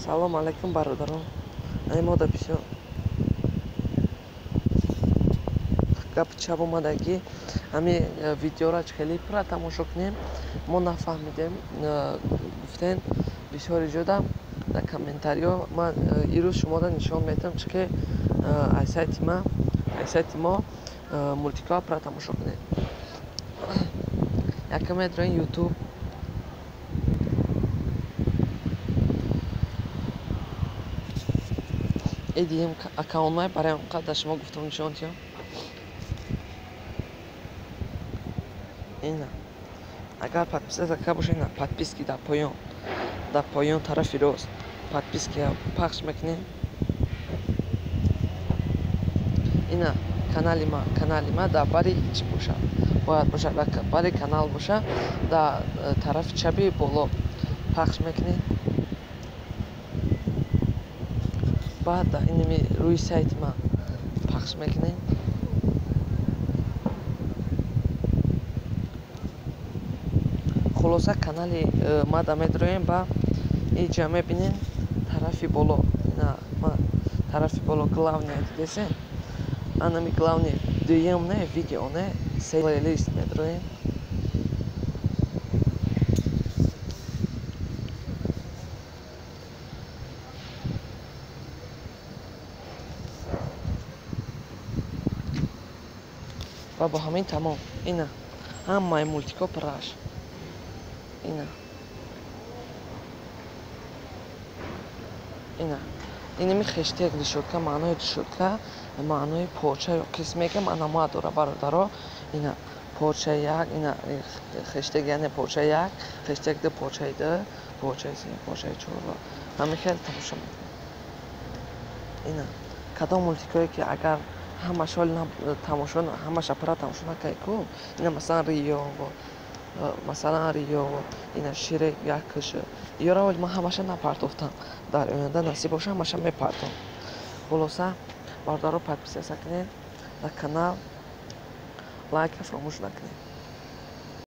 Салом алейкум, бародарон. Ай мода бисёр гапи чап омадагӣ, ҳами видеора хеле пурра тамошо кунем, мо нафаҳмидем, гуфтен бисёр иҷода дар комментариё. Ман ирӯз шумода нишон медиҳам, чӣ ки ай сайти ма, ай сайти мо мултикҳоро пурра тамошо кунед. Якам медроем YouTube. Эдием аккаунтмай барои он қадар шумо гуфтам нишон диҳам. Ина агар подписаться карда бошед, ина подписки дар поён, дар поён тарафи рост подписки пахш мекунем. Ина канали ма, канали ма дар бари чӣ бошад? Бояд бошад дар бари канал боша, дар тарафи чапи боло пахш мекунем. Баъд дар инами рӯи сайти ма пахш мекунем. Хулоса, канали мада медроем, ба иҷа мебинем тарафи боло. Ина ма тарафи боло главное дидесен. Анами главное дуюм не видео не плейлист медроем. Ва бо ҳамин тамом. Ина ҳамаи мултикҳо пурраш. Ина ина инами хештег решётка, маънои решётка маънои порча ё қисме ки маъно ма дора, бародаро. Ина порча як, ина хештег яъне порча як, хештег ду, порчаи ду, порчаи се, порчаи чор. Ҳамин хел тамошо мекунем. Ина кадом мултикҳое ки агар ҳамаша тамошо, ҳамаша пурра тамошо накард ку, ина масалан Рио, масалан Рио, ина Ширек якш, ёра вале ман ҳамаша напартофтам. Дар оянда насиб боша ҳамаша мепартом. Хулоса, бародаро, подписаться кунед дар канал, лайка фаромӯш накунед.